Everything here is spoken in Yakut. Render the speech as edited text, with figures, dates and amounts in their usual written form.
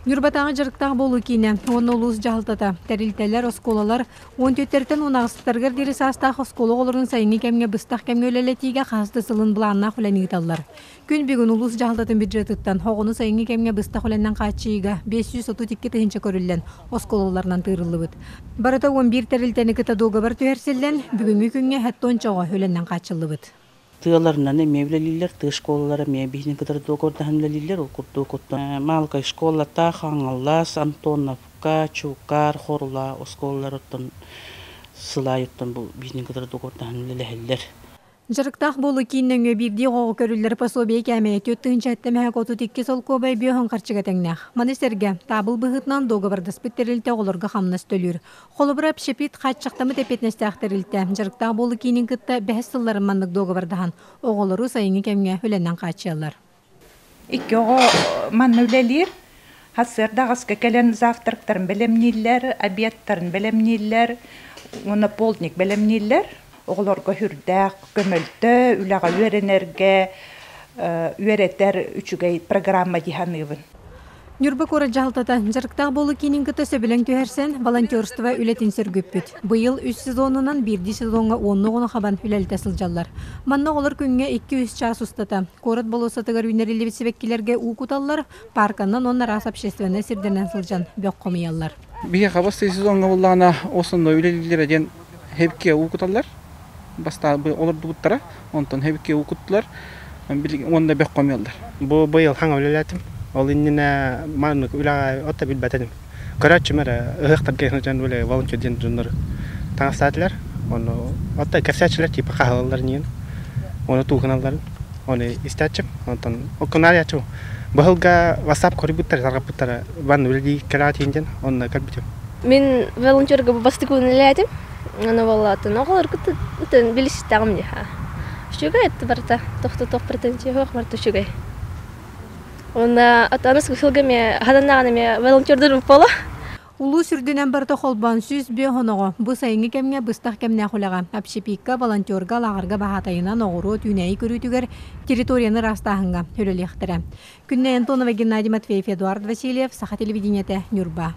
Ньурбатааҕы дьарыктаах буолуу киинэ уонна улуус дьаһалтата, тэрилтэлэр, оскуолалар 14-тэн 18-тарыгар диэри саастаах оскуола оҕолорун сайыҥҥы кэмҥэ быстах кэмҥэ үлэлэтиигэ хас да сылын былааннаах үлэни ыыталлар. Күн бүгүн улуус дьаһалтатын бюджетыттан оҕону сайыҥҥы кэмҥэ быстах үлэнэн хааччыйыыга 532 тыһыынча көрүллэн, оскуолаларынан тыырыллыбыт. Барыта 11 тэрилтэни кытта дуогабар түһэрсиллэн, бүгүҥҥү күҥҥэ 70 оҕо үлэнэн хааччыллыбыт. Тыаларынан эмиэ үлэлииллэр, тыа школалара эмиэ биһини кытары дуогабардаһан үлэлииллэр. Ол курдук оттон Малкай школата, Хаҥалас, Антоновка, Чуукаар, Хорула оскуолалар оттон сыл аайыттан бу биһини кытары дуогабардаһан үлэлэһэллэр. Дьарыктаах буолуу киин нөҥүө биирдии оҕоҕо көрүллэр пособие кээмэйэ 4 тыһыынча мэһэк 32 солкуобай бүөһүн харчыга тэҥнээх. Маны сэргэ, таабыл быһыытынан дуогабардаспыт тэрилтэ оҕолорго хамнас төлүүр. Холобура, общепит хааччахтаммыт эппиэтинэстээх тэрилтэ дьарыктаах буолуу киинин кытта бэһис сылларын маннык дуогабардаһан, оҕолору сайыҥҥы кэмҥэ үлэнэн хааччыйаллар. Икки оҕо манна үлэлиир. Сарсыарда аҕыска кэлэн завтрактарын бэлэмнииллэр, обедтарын бэлэмнииллэр уонна полдник бэлэмнииллэр. Оҕолорго сүрдээх көмөлтө, үлэҕэ үөрэнэргэ үөрэтэр үчүгэй программа дии саныыбын. Ньурба куорат дьаһалтата дьарыктаах буолуу киинин кытта сөбүлэҥ түһэрсэн, волонтерство үлэтин сөргүппүт. Быйыл үс сезонунан биирдии сезоҥҥа уонну оҕону хабан үлэлэтэ сылдьаллар. Манна оҕолор күҥҥэ 2-3 чаас устата куорат болуоссатыгар үүнэриллибит сибэккилэргэ уу куталлар, паарканан уонна араас общественнай сирдэринэн сылдьан бөх хомуйаллар. Биһиэхэ бастакы сезоҥҥа буллаҕына основной үлэлииллэрэ диэн хэбиккэ уу куталлар. Бастаан олордубуттара, онтон хэбиккэ уу куттулар, уонна бөх хомуйаллар. Бу быйыл хаҥа үлэлээтим. Ол иннинэ маннык үлэҕэ отто билбэт этим. Көрөөччүм эрэ ыһыахтарга сылдьан үлэ волонтер диэн дьоннор таҥастаатылар. Ону отто кэпсээччилэр типа хаһалаллар ниин. Ону туухуналларын. Ону истээччим. Онтон оккунаайаччым. Быһылга WhatsApp көрбүттэр, тарҕаппыттара ванна үлэлии кэлээтиин диэн онно кэлбитим. Мин волонтерга бастакы үлэлээтим. Аны буоллаатын оҕолор кытта билистэҕим дии. Үчүгэй это барыта тохтотох претензия суох барыта үчүгэй. Уонна атаныс сылга эмиэ хаданнаҕына эмиэ волонтердор буола. Улуус үрдүнэн барыта холбоон 105 оҕо бу сайыҥҥы кэмҥэ быстах кэмнээх үлэҕэ общепикка, волонтерга, лааҕырга баһаатайынан оҕуруо түүнээйи көрүүтүгэр территорияны ыраастааһыҥҥа үлэлиэхтэрэ. Күннэй Антонова, Геннадий Матвеев, Эдуард Васильев, Саха телевидениетэ, Ньурба.